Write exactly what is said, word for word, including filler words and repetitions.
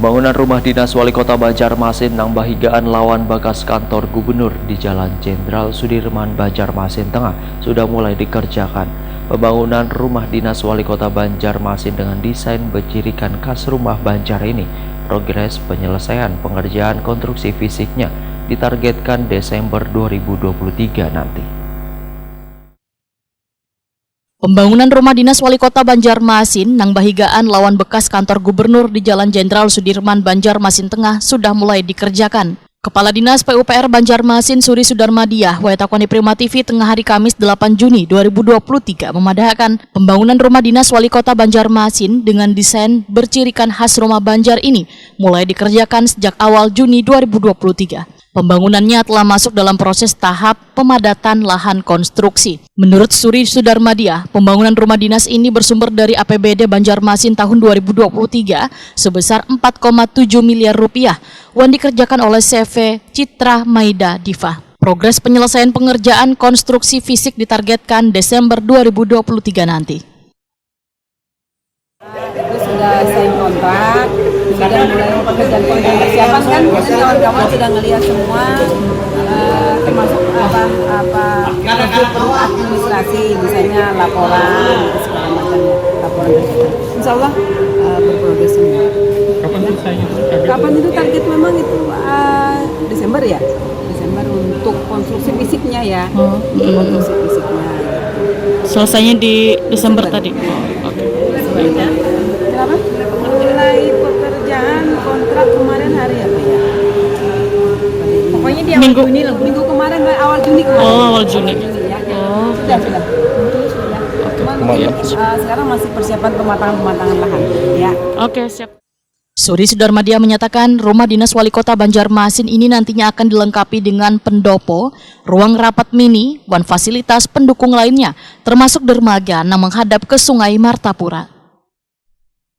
Bangunan rumah dinas wali kota Banjarmasin nang bahigaan lawan bakas kantor gubernur di Jalan Jenderal Sudirman, Banjarmasin Tengah sudah mulai dikerjakan. Pembangunan rumah dinas wali kota Banjarmasin dengan desain bercirikan khas rumah Banjar ini, progres penyelesaian pengerjaan konstruksi fisiknya ditargetkan Desember dua ribu dua puluh tiga nanti. Pembangunan rumah dinas wali kota Banjarmasin nang bahigaan lawan bekas kantor gubernur di Jalan Jenderal Sudirman, Banjarmasin Tengah sudah mulai dikerjakan. Kepala Dinas P U P R Banjarmasin Suri Sudarmadiah, wayatakoni Prima T V tengah hari Kamis delapan Juni dua ribu dua puluh tiga, memadahakan pembangunan rumah dinas wali kota Banjarmasin dengan desain bercirikan khas rumah Banjar ini mulai dikerjakan sejak awal Juni dua ribu dua puluh tiga. Pembangunannya telah masuk dalam proses tahap pemadatan lahan konstruksi. Menurut Suri Sudarmadiah, pembangunan rumah dinas ini bersumber dari A P B D Banjarmasin tahun dua ribu dua puluh tiga sebesar empat koma tujuh miliar rupiah wan dikerjakan oleh C V Citra Maida Diva. Progres penyelesaian pengerjaan konstruksi fisik ditargetkan Desember dua ribu dua puluh tiga nanti. Itu sudah sign kontrak, sudah mulai pekerjaan-pekerjaan persiapan kan, mungkin kawan-kawan sudah ngelihat semua, eh, termasuk apa apa prosedur administrasi, misalnya laporan, segala macam laporan. Insya Allah eh, berprogres semua. Kapan selesainya? Kapan itu target memang itu eh, Desember ya? Desember untuk konstruksi fisiknya ya. Konstruksi fisiknya. Selesainya di Desember tadi. Oh, oke. Kenapa? Mulai pekerjaan kontrak kemarin hari apa ya? Pokoknya di awal Minggu. Juni lah. Minggu kemarin, awal Juni kemarin. Oh, awal Juni. Ya, ya. Sudah, sudah. Itu sudah. Cuman mungkin eh, sekarang masih persiapan pematangan-pematangan lahan. Ya. Oke, siap. Suri Sudarmadia menyatakan rumah dinas wali kota Banjarmasin ini nantinya akan dilengkapi dengan pendopo, ruang rapat mini, wan fasilitas pendukung lainnya, termasuk dermaga nang menghadap ke Sungai Martapura.